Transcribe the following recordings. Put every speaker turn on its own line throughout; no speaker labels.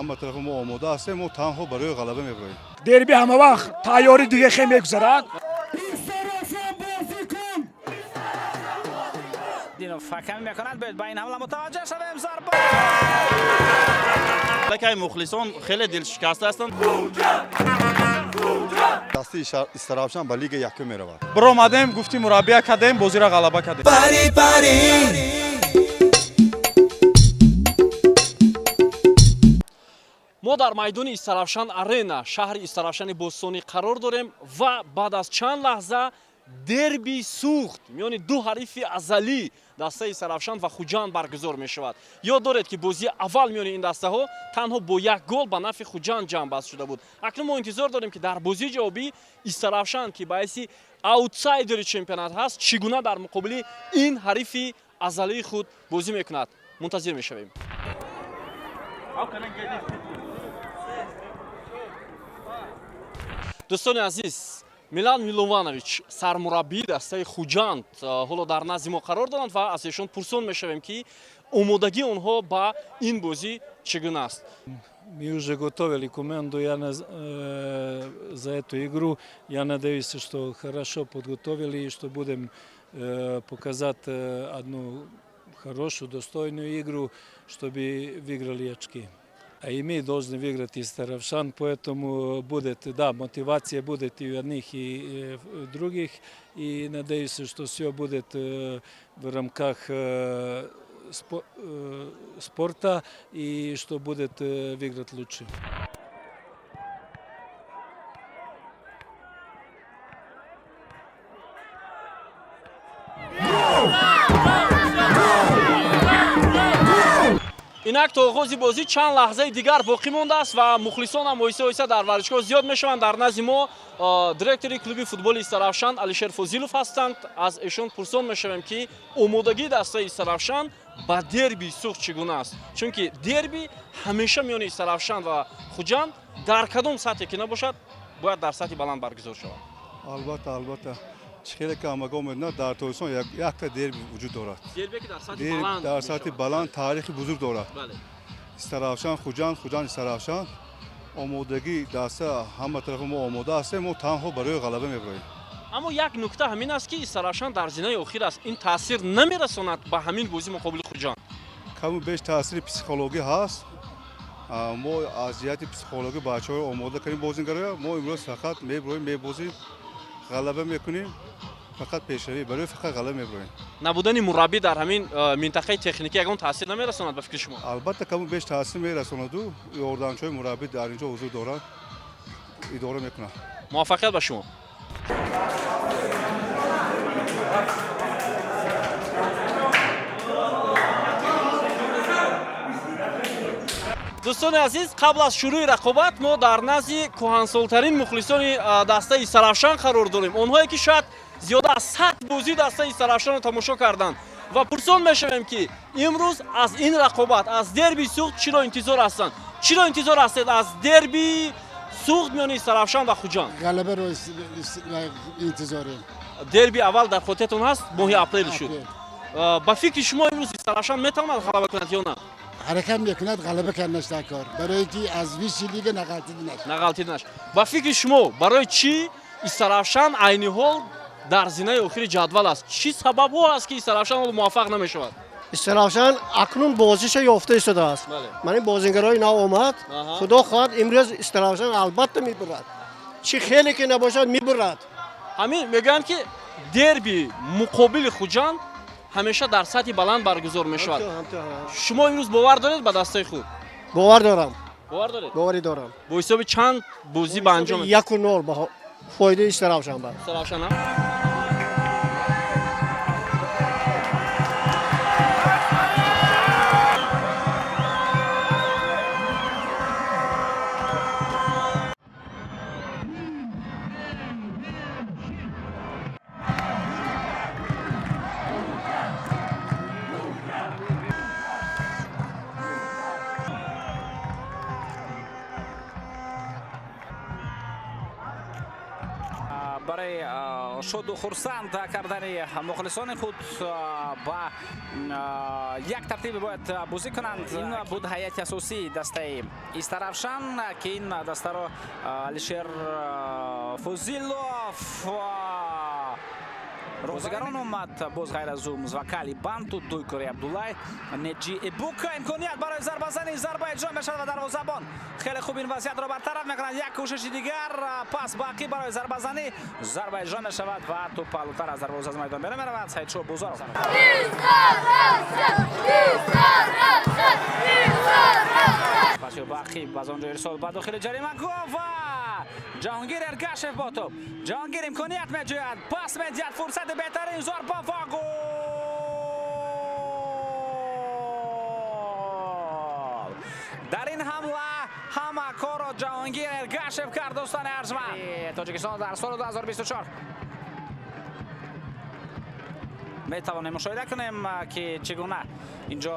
Ҳама тараф мо омода ҳастем, мо танҳо барои ғалаба мебароем.
Дерби ҳама вақт тайёри дига хе мегузарад.
Факам мекунад, бояд ба ин ҳамла мутаваҷҷеҳ шавем. Зарба
Аллакай мухлисон хеле дилшикаста ҳастанд.
Дастаи Истаравшан ба лига якум меравад.
Биромадем, гуфти мураббия кардем, бозиро ғалаба кардем.
Мо дар майдони Истаравшан Арена, шаҳри Истаравшани бостонӣ қарор дорем ва баъд аз чанд лаҳза дерби Суғд миёни ду ҳарифи азалӣ, дастаи Истаравшан ва Хуҷанд, баргузор мешавад. Ёд доред, ки бозии аввал миёни ин дастаҳо танҳо бо як гол ба нафъи Хуҷанд ҷамъбаст шуда буд. Акнун мо интизор дорем, ки дар бозии ҷавобӣ Истаравшан, ки ба ҳайси аутсайдери чемпионат ҳаст, чӣ гуна дар муқобили ин ҳарифи азалии худ бозӣ мекунад. Мунтазир мешавем. Дӯстони азиз, Милан Милованович, сармураббии дастаи Хуҷанд, ҳоло дар назди мо қарор доранд ва аз эшон пурсон мешавем, ки омодагии онҳо ба ин бозӣ чӣ гуна аст.
Мы уже готовили команду за эту игру. Я надеюсь, что хорошо подготовили и что будем показать одну хорошую, достойную игру, чтобы выиграли очки. А и мы должны выиграть Истаравшан, поэтому будет, да, мотивация будет и у одних, и других. И надеюсь, что все будет в рамках спорта и что будет выиграть лучше.
Инак, то оғози бозӣ чанд лаҳзаи дигар боқӣ мондааст ва мухлисон ҳам оҳиста оҳиста дар варзишгоҳ зиёд мешаванд. Дар назди мо директори клуби футболи Истаравшан Алишер Фозилов ҳастанд. Аз эшон пурсон мешавем, ки омодагии дастаи Истаравшан ба дерби Суғд чӣ гуна аст, чунки дерби ҳамеша миёни Истаравшан ва Хуҷанд дар кадом сатҳе ки набошад, бояд дар сатҳи баланд баргузор шавад.
Албатта, албатта, чӣ хеле ки ҳамагон медонад, дар Тоҷикистон якта дерби вуҷуд дорад.
Дербе ки дар сатҳи
Дерби
баланд
дар сатҳи
мешавад.
баланд, таърихи бузург дорад. Истаравшан Хуҷанд, Хуҷанд Истаравшан. Омодагии даста ҳама тарафа мо омода ҳастем, мо танҳо барои ғалаба мебароем.
Аммо як нукта ҳамин аст, ки Истаравшан дар зинаи охир аст. Ин таъсир намерасонад ба ҳамин бозӣ муқобили Хуҷанд?
Каму беш таъсири психологӣ ҳаст. Мо аз ҷиҳати психологӣ бачаҳоро омода кардем, бозингароя. Мо имрӯз фақат меброем, мебозим, ғалаба мекунем, фақат пешравӣ барои, фақат ғалаба меброем.
Набудани мураббӣ дар ҳамин минтақаи техникӣ ягон таъсир намерасонад, ба фикри шумо?
Албатта, каму беш таъсир мерасонаду ёрдамчиҳои мураббӣ дар инҷо ҳузур доранд, идора мекунанд.
Муваффақият ба шумо. Дӯстони азиз, қабл аз шурӯи рақобат мо дар назди кӯҳансолтарин мухлисони дастаи Истаравшан қарор дорем, онҳое ки шояд зиёда аз 100 бозии дастаи Истаравшанро тамошо карданд, ва пурсон мешавем, ки имрӯз аз ин рақобат, аз дерби Суғд чиро интизор ҳастанд. Чиро интизор ҳастед аз дерби Суғд миёни Истаравшан ва Хуҷанд?
Ғалаба ро интизорем.
Дерби аввал дар хотиратон ҳаст, моҳи апрел шуд.
Апрел.
Ба фикри шумо, имрӯз Истаравшан метавонад ғалаба кунад ё на?
Ҳаракат мекунад ғалаба карданаш дар кор, барое ки аз высший лига нағалтида нашад.
Нағалтиданаш. Ба фикри шумо, барои чӣ Истаравшан айни ҳол дар зинаи охири ҷадвал аст? Чӣ сабабҳо аст, ки Истаравшан ҳоло муваффақ намешавад?
Истаравшан акнун бозиша ёфта истодааст. Ман ин бозингарои нав омад. Худо хоҳад, имрӯз Истаравшан албатта мебурад, чӣ хеле ки набошад, мебурад.
Ҳамин мегӯянд, ки дерби муқобили Хуҷанд ҳамеша дар сатҳи баланд баргузор мешавад. Шумо имрӯз бовар доред ба дастаи худ?
Бовар дорам.
Бовар доред?
Боварӣ дорам.
Бо ҳисоби чанд бозӣ ба анҷом?
1-0 ба фоидаи Истаравшан ба.
Истаравшан.
Барои Шоду хурсанд кардани мухлисони худ ба як тартибе бояд бозӣ кунанд. Ин буд ҳайати асосии дастаи Истаравшан, ки ин дастаро Алишер Фузилов бозигарон омад. Боз ғайр аз ӯ Музвакали Банту, Дуйкори Абдуллай, Неҷи Эбука. Имконият барои зарбазанӣ, зарба иҷро мешавад ва дарвозабон хеле хуб ин вазъиятро бартараф мекунад. Як кӯшиши дигар, пас ба ақиб барои зарбазанӣ, зарба иҷро мешавад ва тӯп паҳлӯтар аз дарвоза аз майдон берун меравад. Саидшо Бозоров. Пас ба ақиб, аз он ҷо ирсол ба дохили ҷаримагоҳ ва Ҷаҳонгир Эргашев бо тӯп. Ҷаҳонгир имконият меҷӯяд, пас медиҳад, фурсати беҳтарин, зарба ва гол! Дар ин ҳамла ҳама корро Ҷаҳонгир Эргашев кард, дӯстони арҷманд. Тоҷикистон дар соли 2024 метавонем мушоҳида кунем, ки чӣ гуна инҷо.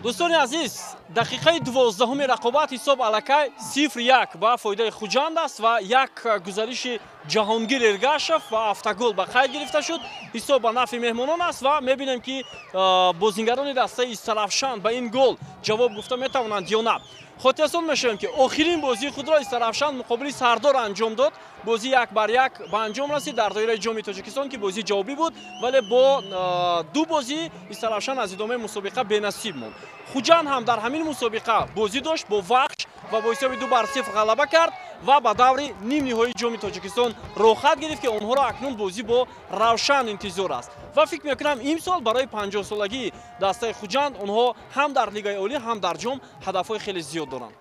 Дӯстони азиз, дақиқаи 12-уми рақобат, ҳисоб аллакай 0-1 ба фоидаи Хуҷанд аст ва як гузариши Ҷаҳонгир Эргашев ва автогол ба қайд гирифта шуд. Ҳисоб ба нафъи меҳмонон аст ва мебинем, ки бозингарони дастаи Истаравшан ба ин гол ҷавоб гуфта метавонанд ё на. Хотиррасон мешавем, ки охирин бозии худро Истаравшан муқобили Сардор анҷом дод. Бозӣ 1-1 ба анҷом расид дар доираи Ҷоми Тоҷикистон, ки бозии ҷавобӣ буд, вале бо ду бозӣ Истаравшан аз идомаи мусобиқа бенасиб монд. Хуҷанд ҳам дар ҳамин мусобиқа бозӣ дошт бо Вахш ва бо ҳисоби 2-0 ғалаба кард ва ба даври нимниҳоии Ҷоми Тоҷикистон роҳхат гирифт, ки онҳоро акнун бозӣ бо Равшан интизор аст. Ва фикр мекунам, имсол барои 50-солагии дастаи Хуҷанд онҳо ҳам дар Лигаи олӣ, ҳам дар ҷом ҳадафҳои хеле зиёд доранд.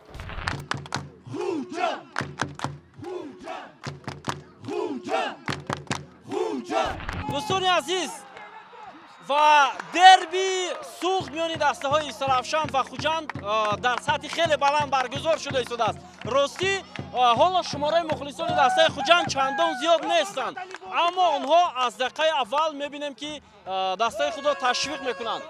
Дӯстони азиз, ва дерби Суғд миёни дастаҳои Истаравшан ва Хуҷанд дар сатҳи хеле баланд баргузор шуда истодааст. Ростӣ, ҳоло шумораи мухлисони дастаи Хуҷанд чандон зиёд нестанд, аммо онҳо аз дақиқаи аввал мебинем, ки дастаи худро ташвиқ мекунанд.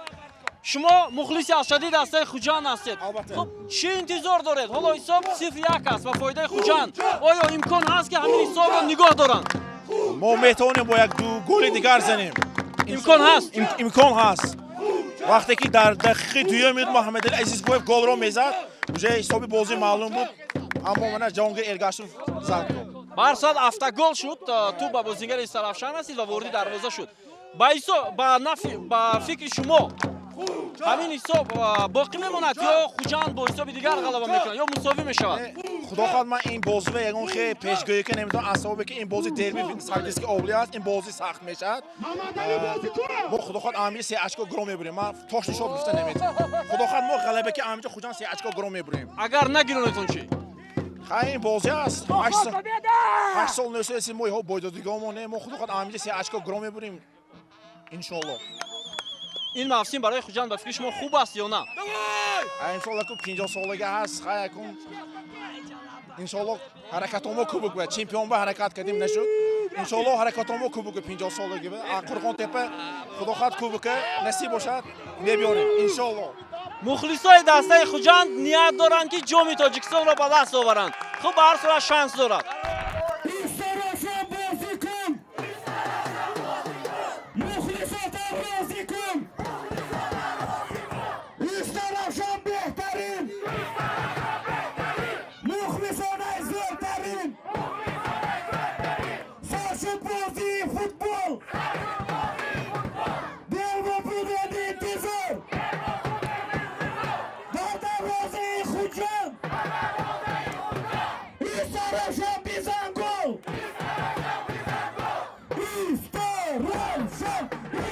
Шумо мухлиси ашаддии дастаи Хуҷанд ҳастед. Хуб, чӣ интизор доред? Ҳоло ҳисоб 0-1 аст ба фоидаи Хуҷанд. Оё имкон ҳаст, ки ҳамин ҳисобро нигоҳ доранд?
Мо метавонем бо як ду голи дигар занем.
Имкон ҳаст?
Имкон ҳаст. Вақте ки дар дақиқаи дуюм Муҳаммадали Азизбоев голро мезад, уже ҳисоби бозӣ маълум буд, аммо мана Ҷаҳонгир Эргашев зад.
Ба ҳар сурат автогол шуд, тӯп ба бозингари Истаравшан расид ва вориди дарвоза шуд. Ба ҳисоб, ба нафи, ба фикри шумо, ҳамин ҳисоб боқӣ мемонад ё Хуҷанд бо ҳисоби дигар ғалаба мекунад ё мусовӣ мешавад?
Худо хоҳад, ман ин бозиро ягон хел пешгӯӣ ка наметавонам, аз сабабе ки ин бози дерби Сагдиски обли аст, ин бози сахт мешавад. Мо, худо хоҳад, амиҷа се очко гиро мебурем. Ман точно шод гуфта наметавонам. Худо хоҳад, мо ғалаба ки амиҷа Хуҷанд се очко гиро мебурем.
Агар нагиронедтон чӣ?
Хай, ин бозӣ аст. 8 сол 9 сол мо иҳо бойдодигомо не, мо, худо хоҳад, амиҷа се очко гиро мебурем, иншоалло.
Ин мавсим барои Хуҷанд ба фикри шумо хуб аст ё на?
Имсол акун 50-солагӣ ҳаст. Хай, акун иншоалло ҳаракатомо кубок ба чемпион ба ҳаракат кардем, нашуд. Иншоалло ҳаракатомо кубок 50-солагӣ ба Қурғонтепа, худо хоҳад, кубока насиб бошад, мебиёрем, иншоалло.
Мухлисои дастаи Хуҷанд ният доранд, ки Ҷоми Тоҷикистонро ба даст оваранд. Хуб, ба ҳар сурат шанс дорад.
Истаравшан, бозӣ кун! Мухлисотан розӣ кун! Истаравшан беҳтарин! Мухлисонаи зӯртарин! Сар шуд бозии футбол! Дерби буд интизор! Дар дарвозаи Хуҷанд! Истаравшан, бизан гол! Истаравшан!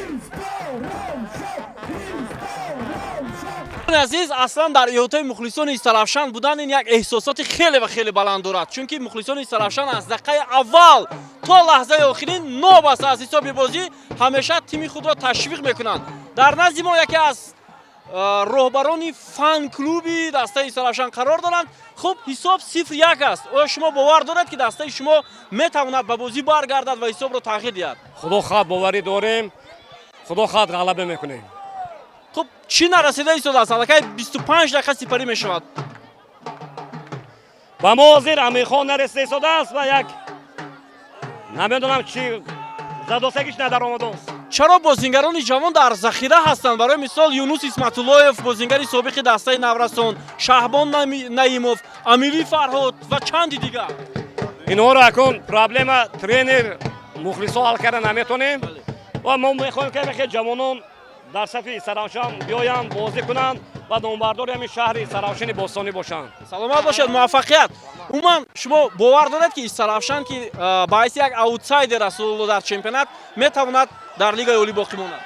Истаравшан! Истаравшан!
Азиз, аслан дар иҳотаи мухлисони Истаравшан будан ин як эҳсосоти хеле ва хеле баланд дорад, чунки мухлисони Истаравшан аз дақиқаи аввал то лаҳзаи охирин нобаста аз ҳисоби бозӣ ҳамеша тими худро ташвиқ мекунанд. Дар назди мо яке аз роҳбарони фан-клуби дастаи Истаравшан қарор доранд. Хуб, ҳисоб 0-1 аст. Оё шумо бовар доред, ки дастаи шумо метавонад ба бозӣ баргардад ва ҳисобро тағйир диҳад?
Худо хоҳад, боварӣ дорем, худо хоҳад, ғалаба мекунем.
Хуб, чӣ нарасида истодааст? Аллакай 25 дақиқа сипарӣ мешавад.
Ба мо ҳозир Амирхон нарасида истодааст ва як намедонам чӣ. Задосагиш надаромадост.
Чаро бозингарони ҷавон дар захира ҳастанд? Барои мисол, Юнус Исматуллоев, бозингари собиқи дастаи наврасон, Шаҳбон Наимов, Амири Фарҳод ва чанди дигар.
Инҳоро акун проблема тренер, мухлисо ҳал карда наметонем ва мо мехоҳем, ки яке ҷавонон дар сафи Истаравшан биёянд, бозӣ кунанд ва номбардори ҳамин шаҳри Истаравшани бостонӣ бошанд.
Саломат бошед, муваффақият. Умуман, шумо бовар доред, ки Истаравшан, ки ба ҳайси як аутсайдер аст дар чемпионат, метавонад дар Лигаи Олӣ боқӣ монад?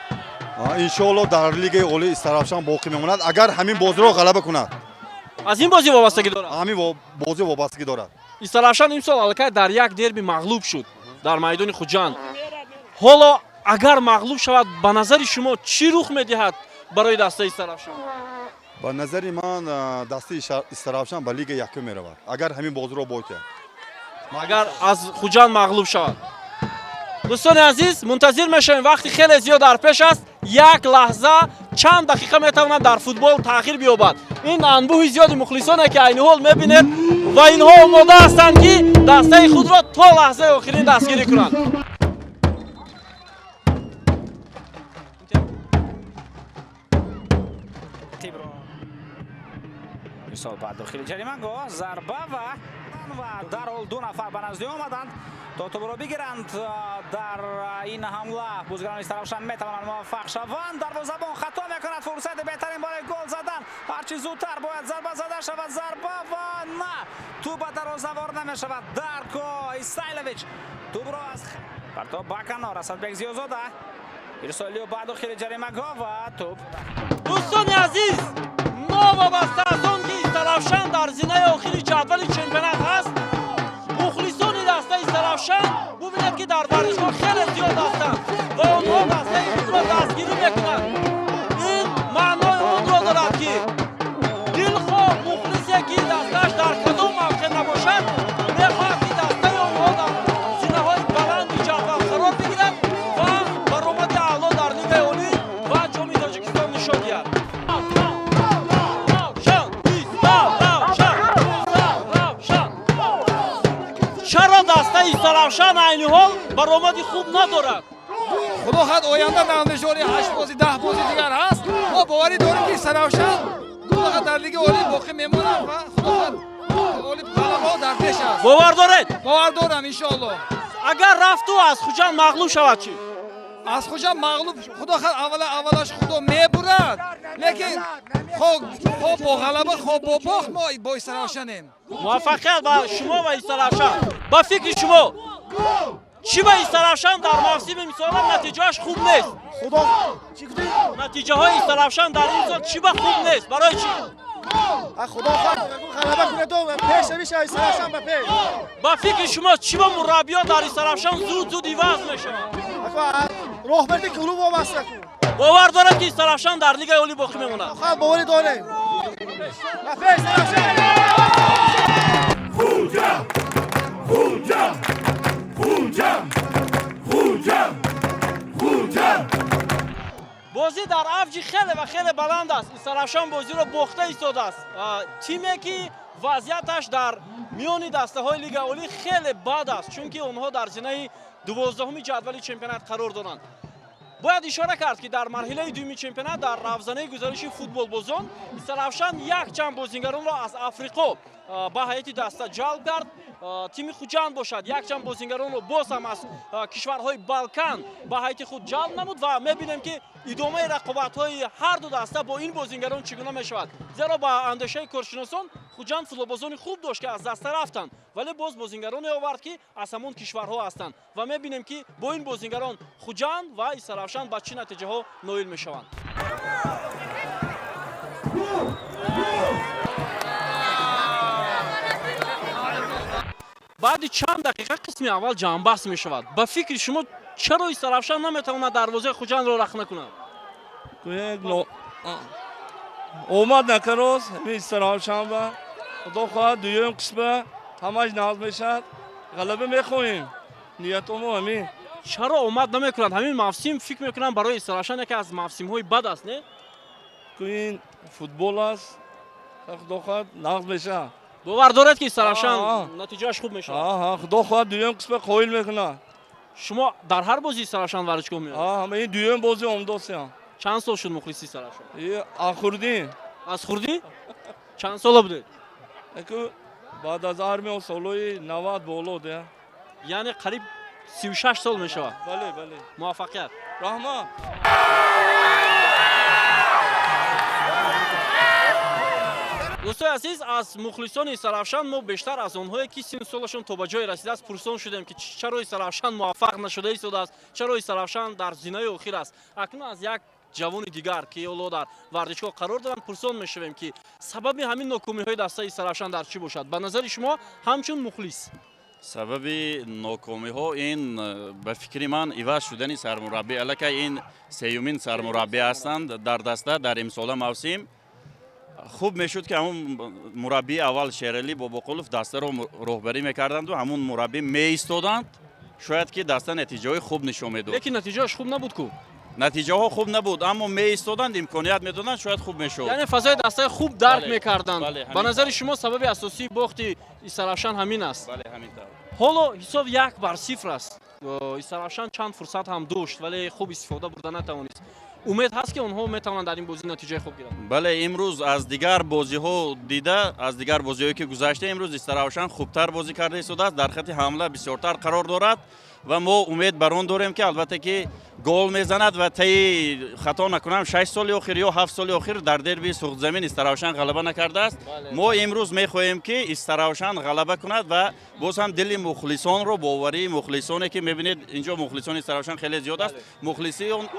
Иншоалло, дар Лигаи Олӣ Истаравшан боқӣ мемонад, агар ҳамин бозиро ғалаба кунад.
Аз ин бозӣ вобастагӣ дорад?
Ҳамин бозӣ вобастагӣ дорад.
Истаравшан имсол аллакай дар як дерби мағлуб шуд дар майдони Хуҷанд. Ҳоло агар мағлуб шавад, ба назари шумо чӣ рух медиҳад барои дастаи Истаравшан?
Ба назари ман, дастаи Истаравшан ба Лигаи якум меравад, агар ҳамин бозиро бойтиҳад.
Агар аз Хуҷанд мағлуб шавад. Дӯстони азиз, мунтазир мешавем, вақти хеле зиёд дар пеш аст. Як лаҳза, чанд дақиқа метавонад дар футбол тағйир биёбад. Ин анбӯҳи зиёди мухлисоне, ки айни ҳол мебинед, ва инҳо омода ҳастанд, ки дастаи худро то лаҳзаи охирин дастгирӣ кунанд.
Мисол ба дохили ҷаримагоҳ зарба ва дарҳол ду нафар ба назди омаданд, то тӯбро бигиранд. Дар ин ҳамла бозигарони Истаравшан метавонанд муваффақ шаванд. Дарвозабон хато мекунад. Фурсати беҳтарин барои гол задан. Ҳарчи зудтар бояд зарба зада шавад. Зарба ва на, тӯб ба дарвоза ворид намешавад. Дарко Исайлович тӯбро аз партоб ба канор. Асадбек Зиёзода ирсолиё ба дохили ҷаримагоҳ ва тӯб.
Дӯстони азиз, новобаста аз он ки Истаравшан дар зинаи охири ҷадвали чемпионат ҳаст, мухлисони дастаи Истаравшан, бубинед, ки дар варзишгоҳ хеле зиёд ҳастанд ва онҳо дастаи худро дастгирӣ мекунанд. Ин маънои онро дорад, ки дилхоҳ мухлисе, ки дастааш дар кадом мавқеъ набошад, мехоҳад, ки дастаи онҳо дар зинаҳои баланди ҷадвал қарор бигирад ва баромади аъло дар Лигаи Олӣ ва Ҷоми Тоҷикистон нишон диҳад. Чаро дастаи Истаравшан айни ҳол баромади хуб надорад?
Худо хоҳад, оянда навнишони ҳашт бози, 10 бози дигар ҳаст. Мо боварӣ дорем, ки Истаравшан, худо хоҳад, дар Лигаи Олӣ боқӣ мемонад ва, худо хоҳад, ғолиб ғалабаҳо дар пеш аст.
Бовар доред?
Бовар дорам, иншоалло.
Агар рафту аз Хуҷанд мағлуб шавад чӣ?
Аз Хуҷанд мағлуб, худо хоҳад, аввала аввалаш худо мебурад, лекин хо бо ғалаба, хо бо бохт, мо бо Истаравшанем.
Муваффақият ба шумо ва Истаравшан. Ба фикри шумо, чӣ ба Истаравшан дар мавсими мисола натиҷааш хуб нест?
Худо чӣ гуфтӣ?
Натиҷаҳои Истаравшан дар ин сол чӣ ба хуб нест, барои чӣ?
Худо хоҳад, ғалаба кунад, пеш мешавад Истаравшан ба пеш.
Ба фикри шумо, чӣ ба мураббиё дар Истаравшан зуд зуд иваз мешаванд?
Роҳбарди клуб вобаста.
Бовар дорад, ки Истаравшан дар Лигаи Олӣ боқӣ мемонад?
Хоҳад, боварӣ дорем. Ба пеш, Истаравшан!
Хуҷанд, Хуҷанд, Хуҷанд, Хуҷанд, Хуҷанд!
Бозӣ дар авҷи хеле ва хеле баланд аст. Истаравшан бозиро бохта истодааст, тиме ки вазъияташ дар миёни дастаҳои Лигаи Олӣ хеле бад аст, чунки онҳо дар зинаи 12-уми ҷадвали чемпионат қарор доранд. Бояд ишора кард, ки дар марҳилаи дуюми чемпионат, дар равзанаи гузариши футболбозон, Истаравшан якчанд бозингаронро аз Африқо ба ҳайати даста ҷалб кард. Тими Хуҷанд бошад, якчанд бозингаронро боз ҳам аз кишварҳои Балкан ба ҳайати худ ҷалб намуд ва мебинем, ки идомаи рақобатҳои ҳар ду даста бо ин бозингарон чӣ гуна мешавад, зеро ба андешаи коршиносон, Хуҷанд футболбозони хуб дошт, ки аз даста рафтанд, вале боз бозингароне овард, ки аз ҳамон кишварҳо ҳастанд, ва мебинем, ки бо ин бозингарон Хуҷанд ва Истаравшан ба чӣ натиҷаҳо ноил мешаванд. Баъди чанд дақиқа қисми аввал ҷамъбаст мешавад. Ба фикри шумо, чаро Истаравшан наметавонад дарвозаи Хуҷандро рахна кунад?
Омад накароз ҳамин Истаравшан ба, худо хоҳад, дуюм қисма ҳамаш нағз мешавад, ғалаба мехоҳем, ниятомо ҳамин.
Чаро омад намекунад? Ҳамин мавсим, фикр мекунам, барои Истаравшан яке аз мавсимҳои бад аст, не?
Ин футбол аст, худо хоҳад, нағз мешавад.
Бовар доред, ки Истаравшан натиҷааш хуб мешавад?
Худо хоҳад, дуюм қисма қоил мекунад.
Шумо дар ҳар бозии Истаравшан варзишгоҳ меоед?
Ҳама, ин дуюм бозӣ омдосиям.
Чанд сол шуд мухлиси Истаравшан?
Аз хурдӣ.
Аз хурдӣ? Чанд сола будед?
Аку баъд аз армия, солҳои 90 боло де.
Яъне қариб 36 сол мешавад.
Бале.
Муваффақият.
Раҳмат.
Дӯстои азиз, аз мухлисони Истаравшан мо бештар аз онҳое, ки синну солашон то ба ҷое расидааст, пурсон шудем, ки чаро Истаравшан муваффақ нашуда истодааст, чаро Истаравшан дар зинаи охир аст. Акнун аз як ҷавони дигар, ки ҳоло дар варзишгоҳ қарор доранд, пурсон мешавем, ки сабаби ҳамин нокомиҳои дастаи Истаравшан дар чӣ бошад, ба назари шумо ҳамчун мухлис.
Сабаби нокомиҳо ин, ба фикри ман, иваз шудани сармураббӣ. Аллакай ин сеюмин сармураббӣ ҳастанд дар даста дар имсола мавсим. Хуб мешуд, ки ҳамун мураббии аввал, Шералӣ Бобоқулов, дастаро роҳбарӣ мекарданду ҳамун мураббӣ меистоданд, шояд ки даста натиҷаҳои хуб нишон медод.
Лекин натиҷааш хуб набуд ку.
Натиҷаҳо хуб набуд, аммо меистоданд, имконият медоданд, шояд хуб мешуд.
Яъне фазои дастаи хуб дарк мекарданд.
Бале.
Ба назари шумо, сабаби асосии бохти Истаравшан ҳамин аст?
Бале, ҳамин тавр.
Ҳоло ҳисоб 1-0 аст. Истаравшан чанд фурсат ҳам дошт, вале хуб истифода бурда натавонист. Умед ҳаст, ки онҳо метавонанд дар ин бозӣ натиҷаи хуб гиранд?
Бале, имрӯз аз дигар бозиҳо дида, аз дигар бозиҳое, ки гузашта, имрӯз Истаравшан хубтар бозӣ карда истодааст, дар хати ҳамла бисёртар қарор дорад ва мо умед бар он дорем, ки албатта ки гол мезанад. Ва таи, хато накунам, 6 соли охир ё 7 соли охир дар дерби Суғдзамин Истаравшан ғалаба накардааст. Мо имрӯз мехоҳем, ки Истаравшан ғалаба кунад ва боз ҳам дили мухлисонро, боварии мухлисоне, ки мебинед, инҷо мухлисони Истаравшан хеле зиёд аст, мухлисон,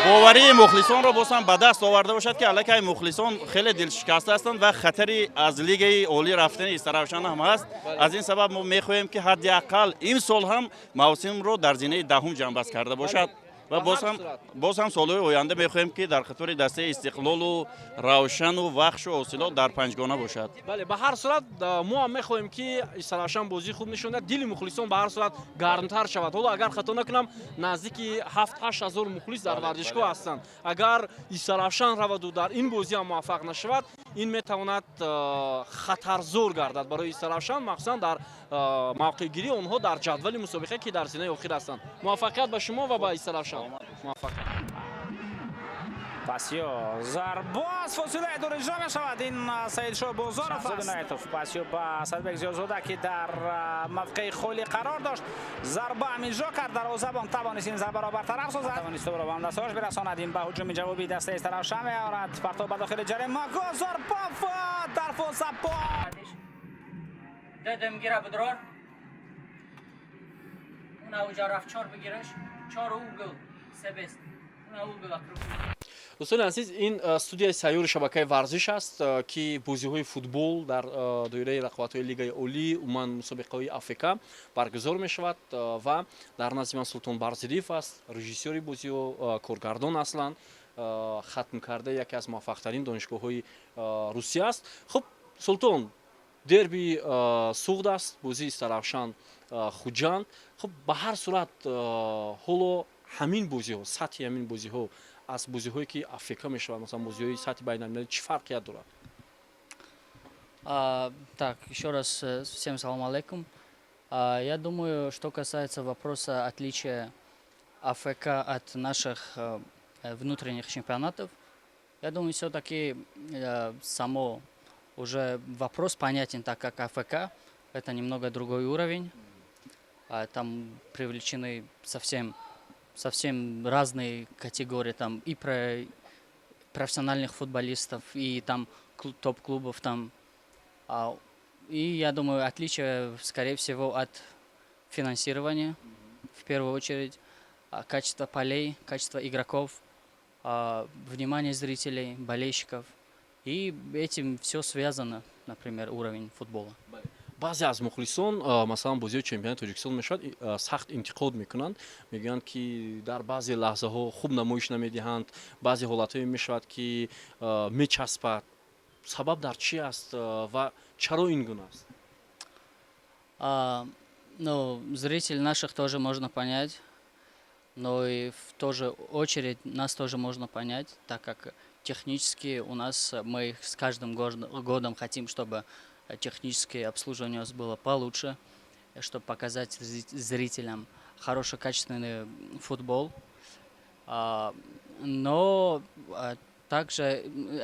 боварии мухлисонро боз ҳам ба даст оварда бошад, ки аллакай мухлисон хеле дилшикаста ҳастанд ва хатари аз лигаи олӣ рафтани Истаравшан ҳам ҳаст. Аз ин сабаб мо мехоҳем, ки ҳадди ақал имсол ҳам мавсимро дар зинаи 10-ум ҷамъбаст карда бошад ва боз ҳам солҳои оянда мехоҳем, ки дар қатори дастаи Истиқлолу Равшану Вахшу Ҳосилот дар панҷгона бошад.
Бале, ба ҳар сурат, мо ҳам мехоҳем, ки Истаравшан бозии хуб нишон диҳад, дили мухлисон ба ҳар сурат гармтар шавад. Ҳоло, агар хато накунам, наздики 7-8 ҳазор мухлис дар варзишгоҳ ҳастанд. Агар Истаравшан раваду дар ин бозӣ ҳам муваффақ нашавад, ин метавонад хатарзор гардад барои Истаравшан, махсусан дар мавқеъгирии онҳо дар ҷадвали мусобиқа, ки дар зинаи охир ҳастанд. Муваффақият ба шумо ва ба Истаравшан, муваффақият.
Пасиё, зарба аз фосилаи дур иҷро мешавад. Ин Саидшоҳ Бозоров аст. Наитов, пасиё ба Садбек Зиёзода, ки дар мавқеи холӣ қарор дошт, зарба ҳам иҷро кард. Дарвозабон тавонист ин зарбаро бартараф созад, тавонист тӯбро ба ҳамдастаҳош бирасонад. Ин ба ҳуҷуми ҷавобии дастаи Истаравшан меорад. Партов ба дохили ҷарима, зарба ва дарвозабон.
Дедем гира бидрор. Уна уҷа рафт, чор бигираш. Чор угол. Себест. Уна угол акру.
Дӯстони азиз, ин студияи сайёри шабакаи варзиш аст, ки бозиҳои футбол дар доираи рақобатҳои Лигаи олӣ, умуман мусобиқаҳои АФК баргузор мешавад. Ва дар назди ман Султон Барзидиев аст, режиссёри бозиҳо, коргардон, аслан хатмкардаи яке аз муваффақтарин донишгоҳҳои Русия аст. Хуб, Султон, дерби Суғд аст, бозии Истаравшан Хуҷанд. Хуб, ба ҳар сурат, ҳоло ҳамин бозиҳо, сатҳи ҳамин бозиҳо аз бозиҳое, ки АФК мешавад, масалан бозиҳои сатҳи байналмилалӣ, чӣ фарқият дорад?
Так, еще раз всем салам алейкум. Я думаю, что касается вопроса отличия АФК от наших внутренних чемпионатов, я думаю, все-таки само уже вопрос понятен, так как АФК это немного другой уровень. Там привлечены совсем, совсем разные категории, там и про профессиональных футболистов, и там топ-клубов там. И я думаю, отличие, скорее всего, от финансирования, в первую очередь, качество полей, качество игроков, внимание зрителей, болельщиков. И этим все связано, например, уровень футбола.
Баъзе аз мухлисон, масалан, бозиҳои чемпионати Тоҷикистон мешавад, сахт интиқод мекунанд, мегӯянд, ки дар баъзе лаҳзаҳо хуб намоиш намедиҳанд, баъзе ҳолатҳое мешавад, ки мечаспад. Сабаб дар чӣ аст ва чаро ин гуна аст?
Ну, зрителей наших тоже можно понять, но и в ту же очередь нас тоже можно понять, так как технически у нас мы с каждым годом хотим, чтобы техническое обслуживание у нас было получше, чтобы показать зрителям хороший, качественный футбол. Но также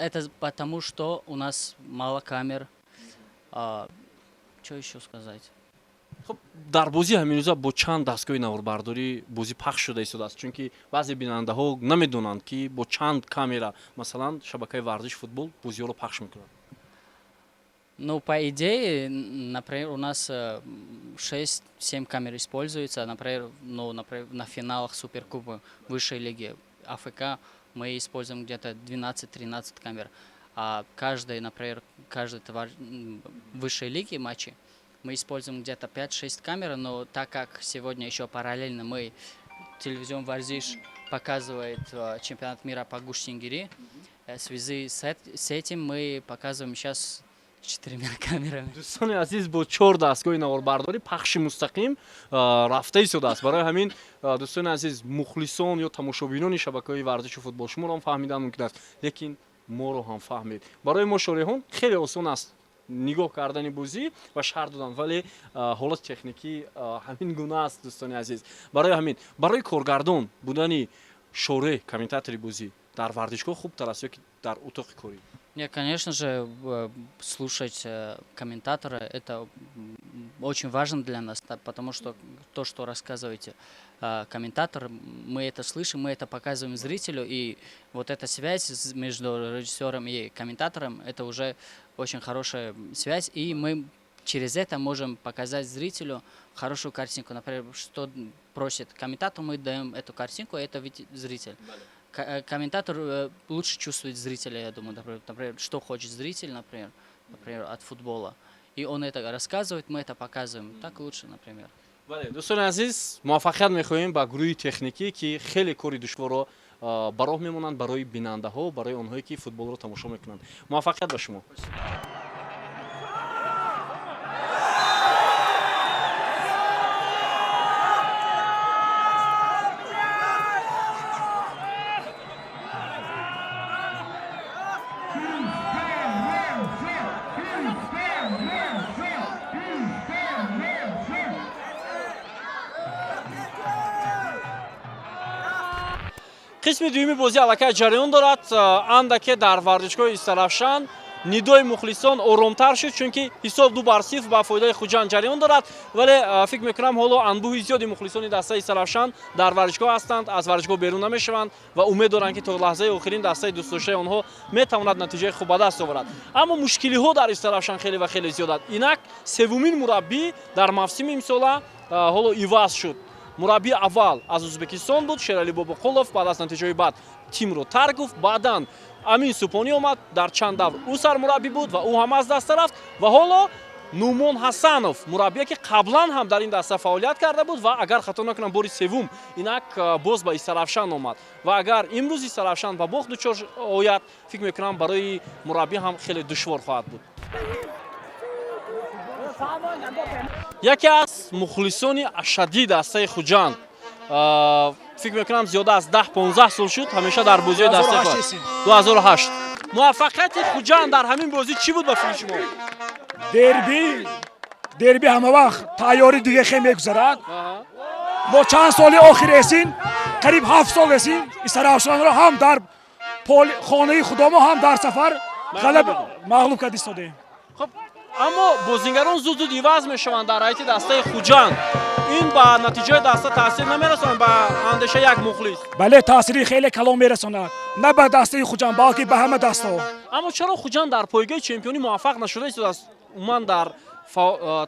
это потому, что у нас мало камер. Что еще сказать?
Хуб, дар бозӣ ҳаминрӯза бо чанд дастгоҳи наворбардорӣ бозӣ пахш шуда истодааст, чунки баъзе бинандаҳо намедонанд, ки бо чанд камера, масалан, шабакаи варзиш футбол бозиҳоро пахш мекунад.
Ну, по идее, например, у нас 6-7 камер используется. Например, ну, например, на финалах Суперкубка высшей лиги АФК мы используем где-то 12-13 камер. А каждый, например, каждый товар высшей лиги матчи мы используем где-то 5-6 камер, но так как сегодня еще параллельно мы телевизион Варзиш показывает чемпионат мира по гуштингири, в связи с этим мы показываем сейчас четырьмя камерами.
Дӯстони азиз, бо чор дастгоҳи наворбардорӣ пахши мустақим рафта истодааст. Барои ҳамин, дӯстони азиз, мухлисон ё тамошобинони шабакаҳои варзишу футбол, шуморо ҳам фаҳмидан мумкин аст, лекин моро ҳам фаҳмед. Барои мо шореҳон хеле осон аст нигоҳ кардани бозӣ ва шарҳ додан, вале ҳолати техникӣ ҳамин гуна аст, дӯстони азиз. Барои ҳамин, барои коргардон будани шореҳ, комментатори бозӣ дар варзишгоҳ хубтар аст ё ки дар утоқи корӣ?
Не, конечно же, слушать комментатора это очень важно для нас, потому что то, что рассказываете комментатор, мы это слышим, мы это показываем зрителю, и вот эта связь между режиссером и комментатором, это уже очень хорошая связь, и мы через это можем показать зрителю хорошую картинку. Например, что просит комментатор, мы даем эту картинку, это видит зритель. Комментатор лучше чувствует зрителя, я думаю, например, что хочет зритель, например, от футбола. И он это рассказывает, мы это показываем. Так лучше, например.
Бале, дӯстони азиз, муваффақият мехоҳем ба гурӯҳи техникӣ, ки хеле кори душворро ба роҳ мемонанд барои бинандаҳо, барои онҳое, ки футболро тамошо мекунанд. Муваффақият ба шумо. Қисми дуюми бозӣ аллакай ҷараён дорад. Андаке дар варзишгоҳи Истаравшан нидои мухлисон оромтар шуд, чунки ҳисоб 2-0 ба фоидаи Хуҷанд ҷараён дорад, вале фикр мекунам, ҳоло анбӯҳи зиёди мухлисони дастаи Истаравшан дар варзишгоҳ ҳастанд, аз варзишгоҳ берун намешаванд ва умед доранд, ки то лаҳзаи охирин дастаи дӯстдоштаи онҳо метавонад натиҷаи хуб ба даст оварад. Аммо мушкилиҳо дар Истаравшан хеле ва хеле зиёданд. Инак севумин мураббӣ дар мавсими имсола ҳоло иваз шуд. Мураббии аввал аз Ӯзбекистон буд, Шерали Бобоқулов, баъд аз натиҷаҳои бад тимро тарк гуфт. Баъдан Амин Супонӣ омад, дар чанд давр ӯ сармураббӣ буд ва ӯ ҳам аз даста рафт. Ва ҳоло Нумон Ҳасанов, мураббие, ки қаблан ҳам дар ин даста фаъолият карда буд ва, агар хато накунам, бори севум инак боз ба Истаравшан омад. Ва агар имрӯз Истаравшан ба бохт дучор ояд, фикр мекунам, барои мураббӣ ҳам хеле душвор хоҳад буд. Яке аз мухлисони ашаддии дастаи Хуҷанд, фикр мекунам, зиёда аз 10-15 сол шуд, ҳамеша дар бозиҳои дастаи 2008. Муваффақияти Хуҷанд дар ҳамин бозӣ чӣ буд ба фикри шумо?
Дерби ҳама вақт тайёри дига хе мегузарад. Мо чанд соли охир эсин, қариб 7 сол эсин, Истаравшанро ҳам дар хонаи худомо, ҳам дар сафар ғалаб мағлуб кард истодаем.
Хуб, аммо бозингарон зуд зуд иваз мешаванд дар ҳайати дастаи Хуҷанд. Ин ба натиҷаи даста таъсир намерасонад, ба андешаи як мухлис?
Бале, таъсири хеле калон мерасонад, на ба дастаи Хуҷанд, балки ба ҳама дастаҳо.
Аммо чаро Хуҷанд дар пойгоҳи чемпионӣ муваффақ нашуда истодааст? Умуман, дар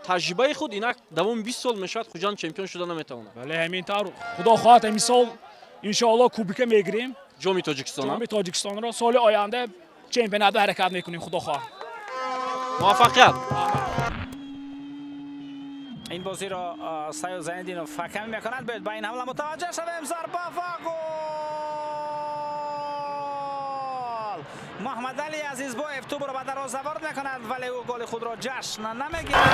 таҷрибаи худ инак давоми 20 сол мешавад, Хуҷанд чемпион шуда наметавонад.
Бале, ҳамин тавр. Худо хоҳад, ҳамин сол, иншоалло, кубика мегирем.
Ҷоми Тоҷикистон.
Ҷоми Тоҷикистонро. Соли оянда чемпионатро ҳаракат мекунем, худо хоҳад.
Муваффақият.
Ин бозиро Саёд Зайниддинов ҳакамӣ мекунад. Биёед, ба ин ҳамла мутаваҷҷеҳ шавем. Зарба ва гол! Муҳаммадали Азизбоев тӯбро ба дарвоза ворид мекунад, вале ӯ голи худро ҷашн намегирад.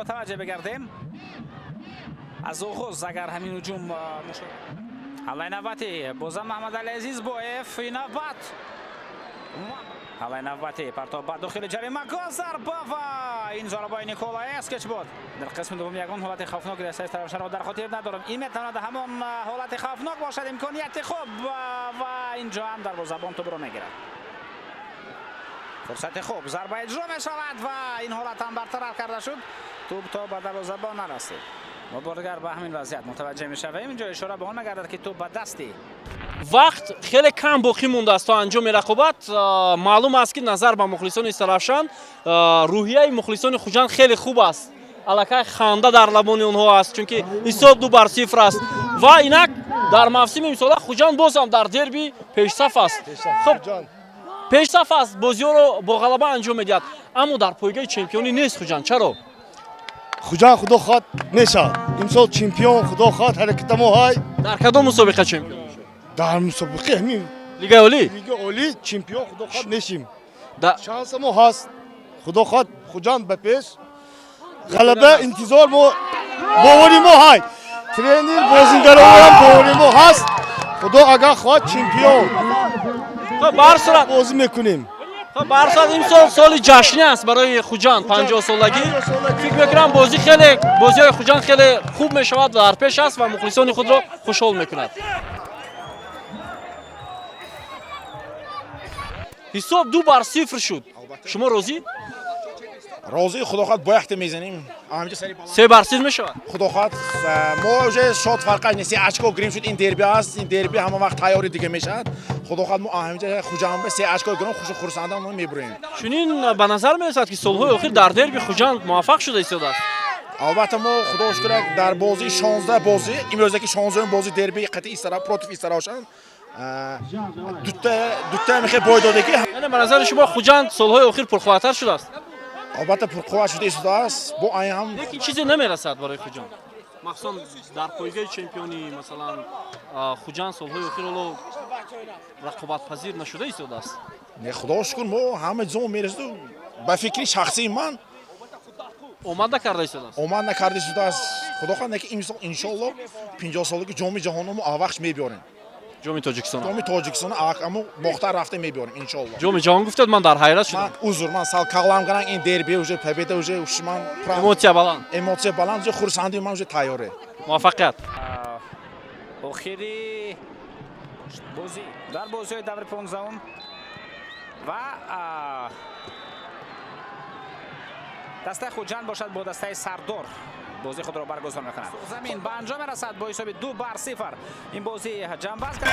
Мутаваҷҷеҳ бигардем. Аз оғоз агар ҳамин ҳуҷум ҳамлаи навбатӣ, бозам Маҳмадали Азизбоев, ин навбат ҳамлаи навбатӣ, партоб ба дохили ҷаримагоҳ, зарба ва ин зарбаи Никола Эскич буд. Дар қисми дуввум ягон ҳолати хавфноки дастаи Истаравшанро дар хотир надорам. Ин метавонад ҳамон ҳолати хавфнок бошад, имконияти хуб ва инҷо ҳам дарвозабон тӯбро мегирад. Фурсати хуб, зарба иҷро мешавад ва ин ҳолат ҳам бартараф карда шуд. Тӯб то ба дарвозабон нарасид. Мо бори дигар ба ҳамин вазъият мутаваҷҷеҳ мешавем. Инҷо ишора ба он мегардад, ки тӯб ба дасти
Вақт хеле кам боқӣ мондааст то анҷоми рақобат. Маълум аст, ки назар ба мухлисони Истаравшан, рӯҳияи мухлисони Хуҷанд хеле хуб аст. Аллакай ханда дар лабони онҳо аст, чунки ҳисоб 2-0 аст ва инак дар мавсими имсола Хуҷанд боз ҳам дар дерби пешсаф аст. Хуб, пешсаф аст, бозиҳоро бо ғалаба анҷом медиҳад, аммо дар пойгоҳи чемпионӣ нест Хуҷанд. Чаро?
Хуҷанд, худо хоҳад, мешавад имсол чемпион, худо хоҳад, ҳаракатамо ҳай.
Дар кадом мусобиқа чемпион?
Дар мусобиқаи ҳамин
Лигаи олӣ?
Лигаи олӣ чемпион, худо хоҳад, мешим. Шансамо ҳаст, худо хоҳад, Хуҷанд ба пеш, ғалаба интизор, мо бовари мо ҳай, тренер, бозингароам бовари мо ҳаст, худо агар хоҳад, чемпион.
Хуб, ба ҳар сурат
бозӣ мекунем.
Хуб, ба ҳар сурат имсол соли ҷашнӣ аст барои Хуҷанд, 50-солагӣ. Фикр мекунам, бозӣ хеле бозиҳои Хуҷанд хеле хуб мешавад ва дар пеш аст ва мухлисони худро хушҳол мекунад. Ҳисоб 2-0 шуд. Шумо розӣ?
Розӣ, худо хоҳад, бо яхте мезанем.
3-0 мешавад?
Худо хоҳад, мо уже шод фарқаш нест, се очко гирем шуд, ин дерби аст, ин дерби ҳама вақт тайёри дига мешавад. Худо хоҳад, мо ҳаминҷа Хуҷанд се очко гирем, хушу хурсандам мо мебурем.
Чунин ба назар мерасад, ки солҳои охир дар дерби Хуҷанд муваффақ шуда истодааст.
Албатта, мо, худо шукр, дар бозии 16 бозӣ, имрӯза ки 16 бозӣ дерби қатъи Истара против Истаравшан, дутта мехе бой додагӣ.
Яъне ба назари шумо Хуҷанд солҳои охир пурқувваттар шудааст?
Албатта, пурқувват шуда истодааст, бо айн ҳам.
Лекин чизе намерасад барои Хуҷанд, махсусан дар пойгоҳи чемпионӣ. Масалан, Хуҷанд солҳои охир ҳоло рақобатпазир нашуда истодааст.
Не, худо шукр, мо ҳама ҷо мерасиду, ба фикри шахсии ман
омад накарда истодааст.
Омад накарда истодааст, худо хоҳад, ки имсол, иншоалло, 50-солаги ҷоми ҷаҳонро мо аввақш мебиёрем.
Ҷоми Тоҷикистон.
Ҷоми Тоҷикистон аммо бохта рафта мебиёрем, иншоалло.
Ҷоми ҷаҳон гуфтед, ман дар ҳайрат шудам.
Узр, ман сал кағлам гаранг, ин дерби уже победа уже ман
Эмоция баланд.
Эмоция баланд, уже хурсандии ман уже тайёре.
Муваффақият.
Охири бозӣ дар бозиҳои даври 15-ум ва дастаи Хуҷанд бошад, бо дастаи Сардор бозии худро баргузор мекунад. Замин ба анҷом мерасад бо ҳисоби 2-0. Ин бозӣ ҷамъбаст кард.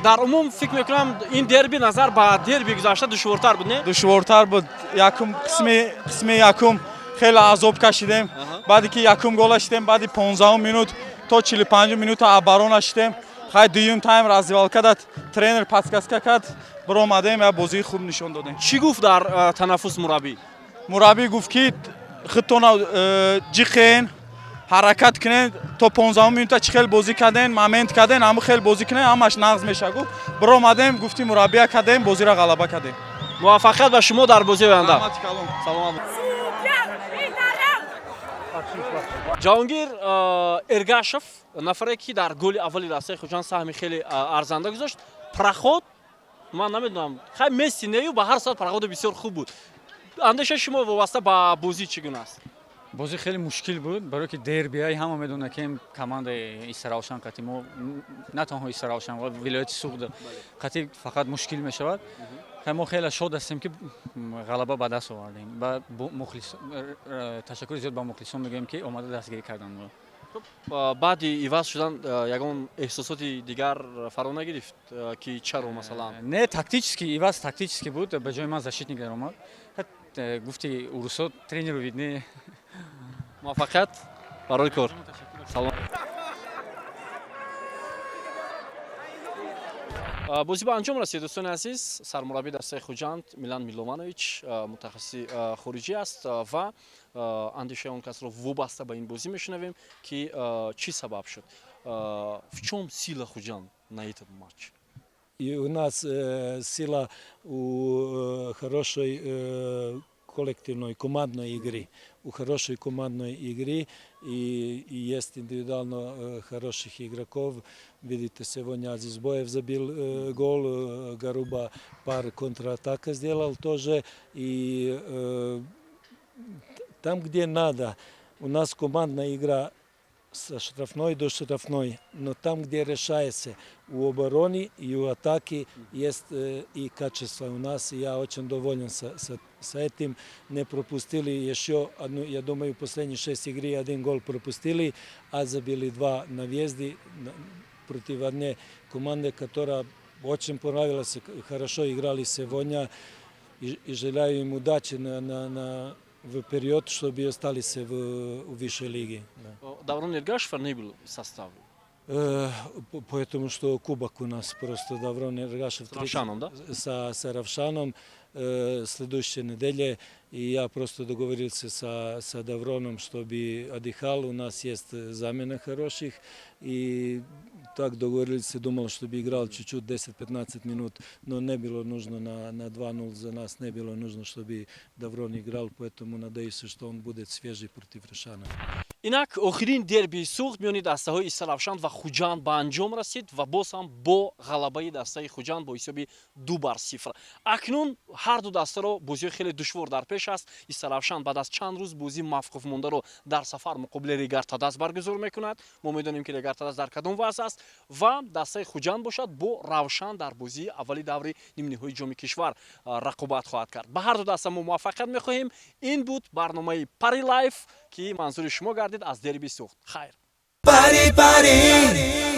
Дар умум фикр мекунам, ин дерби назар ба дерби гузашта душвортар буд, не?
Душвортар буд. Якум қисми якум хеле азоб кашидем. Баъде ки якум гола шидем, баъди 15 минут то 45 минута оборона шидем. Хай, дуюм тайм раздевалка дад, тренер подсказка кард, биромадем ва бозии хуб нишон додем.
Чӣ гуфт дар танаффус мураббӣ?
Мураббӣ гуфт, ки худтона ҷиқен, ҳаракат кунед, то 15 минута чӣ хел бозӣ карден, момент карден, ҳамун хел бозӣ кунед, ҳамаш нағз меша, гуфт. Биромадем, гуфти мураббия кардем, бозиро ғалаба кардем.
Муваффақият ба шумо дар бозии оянда. Саломат. Ҷаҳонгир Эргашев, нафаре ки дар голи аввали дастаи Хуҷанд саҳми хеле арзанда гузошт. Проход, ман намедонам, хай, Месси нею, ба ҳар сурат проходи бисёр хуб буд. Андешаи шумо вобаста ба бозӣ чӣ гуна аст?
Бозӣ хеле мушкил буд, барое ки дербиай, ҳама медонад, ки командаи Истаравшан қати мо, на танҳо Истаравшан, вилояти Суғд қати фақат мушкил мешавад. Мо хеле шод ҳастем, ки ғалаба ба даст овардем. Ба ташаккури зиёд ба мухлисон мегӯем, ки омада дастгирӣ карданд моро.
Баъди иваз шудан ягон эҳсосоти дигар фаро нагирифт, ки чаро, масалан?
Не, тактически иваз, тактически буд. Ба ҷои ман защитник даромад. Гуфти урусо, тренеру виднее.
Муваффақият барои кор, салом. Бозӣ ба анҷом расид, дӯстони азиз. Сармураббии дастаи Хуҷанд Милан Милованович мутахассиси хориҷӣ аст ва андешаи он касро вобаста ба ин бозӣ мешунавем, ки чӣ сабаб шуд. В чем сила Хуҷанд на этот матч?
И у нас сила у хорошей коллективной командной игры, у хорошей командной игры и есть индивидуально хороших игроков. Видите, сегодня Азизбоев забил гол, Гаруба пар контратака сделал тоже. И там, где надо, у нас командная игра со штрафной до штрафной, но там, где решается у обороны и у атаки, есть и качество у нас, и я очень доволен с этим. Не пропустили еще одну, я думаю, последние шесть игры один гол пропустили, а забили два на въезде против одной команды, которая очень понравилась, хорошо играли сегодня, и желаю им удачи на вперед, чтобы остались в высшей лиге. Да.
Даврон Эргашев не был в составе.
Поэтому что кубок у нас просто Даврон Эргашев
С Равшаном, да?
С Равшаном следующей неделе. И я просто договорился с Давроном, чтобы отдыхал. У нас есть замена хороших. И так договорился, думал, чтобы играл чуть-чуть 10-15 минут, но не было нужно на 2-0 за нас, не было нужно, чтобы Даврон играл, поэтому надеюсь, что он будет свежий против Равшана.
Инак охирин дербии Суғд миёни дастаҳои Истаравшан ва Хуҷанд ба анҷом расид ва боз ҳам бо ғалабаи дастаи Хуҷанд бо ҳисоби 2-0. Акнун ҳар ду дастаро бозиҳои хеле душвор дар пеш аст. Истаравшан баъд аз чанд рӯз бозии мавқуф мондаро дар сафар муқобили Регар-ТадАЗ баргузор мекунад. Мо медонем, ки Регар-ТадАЗ дар кадом вазъ аст, ва дастаи Хуҷанд бошад, бо Равшан дар бозии аввали даври нимниҳои Ҷоми кишвар рақобат хоҳад кард. Ба ҳар ду даста мо муваффақият мехоҳем. Ин буд барномаи Пари Лайф, ки манзури шумо гардид аз дерби Суғд. Хайр.
Пари, пари.